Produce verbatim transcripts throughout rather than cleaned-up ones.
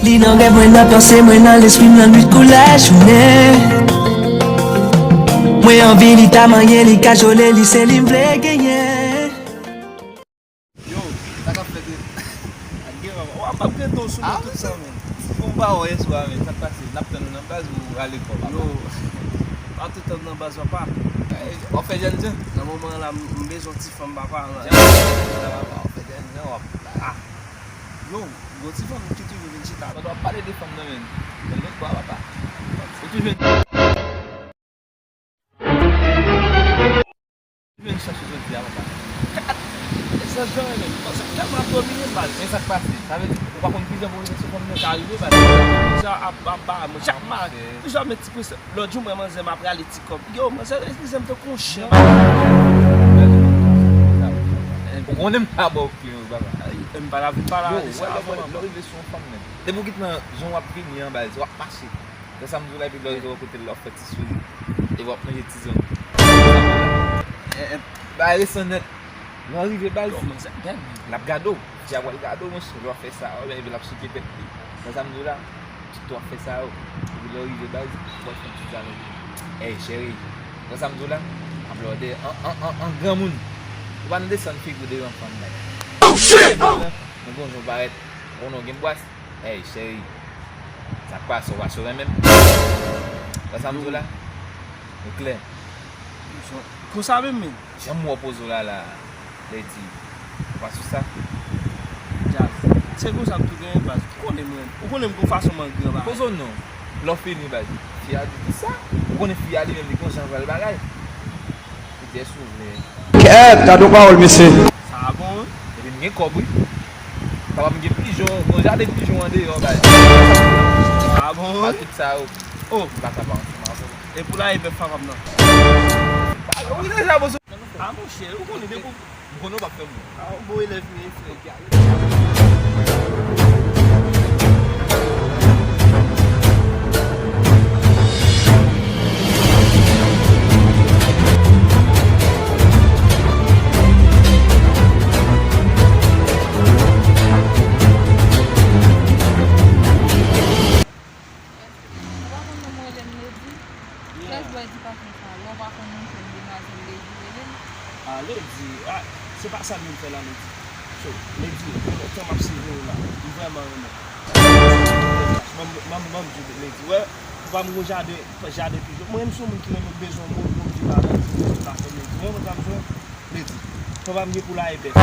Li nan rèv mwen, nan panse mwen, nan lespri m, nan nwit kou lajounen. Mwen anvi li ta manyen, li kajole, li se li m vle genyen. Yo, sa k ap fèt? Ak gen w ap gen ton sou mwen tout sa, men. Bon, m pa wè yèswa, men sa k pase? N ap tann ou nan baz ou ale kò, papa? Yo, pa tout tan nan baz, papa. W ap fè jèn jan? Nan moman an la, m bezwen ti fanm, papa. Jèn jan, papa, w ap fè jèn jan, w ap. Ah. Yo, gon ti fanm ki toujou vin chita. Pandan w ap pale de fanm nan, men, nan lòt bò a, papa. Ou toujou jwenn, toujou jwenn chans ou jodi a, papa. Gad! E sa jan renmen. Sa tèlman ap domine m, baz. Men sa k pase? Sa vle di, ou pa konn kijan pou rive sou fanm nan? Sa rive, baz. Sa ap, ap ba mwen. Chak ma, toujou ap met ti presyon. Lòt jou, mwen, manzè, m ap rale ti kòb. Yo, manzè, eskize m tankou yon chen. Ou konnen m pa ba w kle, papa. Ay, m pa la vin pale de sa avan, papa. Lè w rive sou yon fanm, men. Depi w kite nan jan w ap vini an, baz, w ap mache. Wè sa m di w la, epi lè w rive bò kote l la, w ap fè ti souri. Epi w ap manje ti zòn. Bagay resan nèt. Lè w rive, baz, l ap gade w. Fi a pral gade w, monchè, lè w ap fè sa, w, epi l ap souke tèt li. Wè sa m di w la, tout w ap fè sa yo. Epi lè w rive, baz, w pral fè yon ti zalen. Ey, cheri, wè sa m di w la? Ap lòde an, an, an, an granmoun. Ou pa nan desann figi w devan fanm, baz. Oh, shit! Oh! Men gon jan w parèt, ou konnen w gen bwas. Ey, cheri, sa k pase, w pa sou renmen m? Wè sa m di w la? Nou klè. Konsa menm, men. Jan m wè w poze w la, la, lè di, ou pa sou sa? Jazz. Se konsa m tou genyen, baz. Ou konnen mwen. Ou konnen m gon fason m an gran, baz. Poze w non. Lè w fini, baz. Fi a di ki sa? Ou konnen fi a li menm, li gon jan l pral bagay. Li di, èske w vle? Kèt, gade yon pawòl, mesye. Sa bon, wi. Epi m gen kòb, wi. Papa m gen pijon, gon jaden pijon andeyò, baz. Sa bon, wi. Tout sa yo. Oh. M pa ka pa ansanm avè w. E pou laye bèf papa m nan? Ou deja bon sou. Ah, monchè, ou konnen depi. M konnen w p ap fè m. Ah, ou bon elèv, men, frè. Ou pa konn non mwen rele m Lady? Kiyès bòy di pa konn sa? Lè w pa konn non, se demwazèl Lady rele l. Ah, Lady, ah, se pa sa m vin fè la, Lady. So, Lady, pou lontan m ap siveye w la, m vrèman renmen w. Ban m, ban m, ban m di w, Lady, wè, papa m gon jaden, jaden pijon. Mwen, m se yon moun ki renmen bezwen mo, mo di bagay, se bezwen ta fè, Lady. Mwen, mwen, sa m jwenn. Lady, papa m gen pou laye bèf.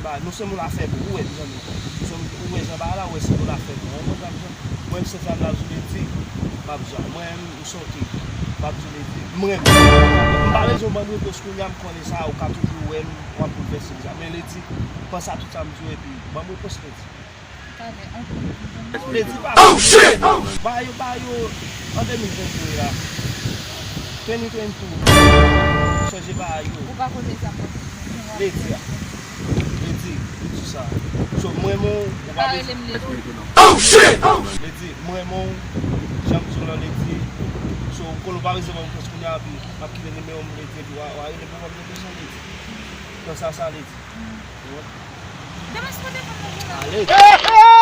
Ba, nou se moun afè pou ou wè, zanmi. Nou se moun, ou wè jan bagay la, ou wè se moun afè pou ou. Ou konprann sa m di w? Mwen, m se fanm la, Lady, m ap di w. Mwen, m soke. M ap di w, Lady, m renmen w. M pa bezwen w ban m repons kounye a, m konnen sa, ou ka toujou wè m, w ap boulvèse deja. Men, Lady, panse a tout sa m di w, epi ban m repons, Lady. Lady pa. Oh, shit! Ba yo, ba yo, an de mil venntwa la. Twenty twenty-two. Chanje ba yo. Ou pa konnen sa. Lady a. Lady, li di sa. So, mwen, mwen, ou pa bezwen. Oh, shit! Lady, mwen, mwen, jan m di w lan, Lady. So, ou konnen ou pa bezwen ban m repons kounye a, epi m ap kite nimewo m, Lady, epi w a, w a rele m pou ban m repons lan, Lady. Nan sa, sa, Lady. Demas kote fanm nan gen la. Ale.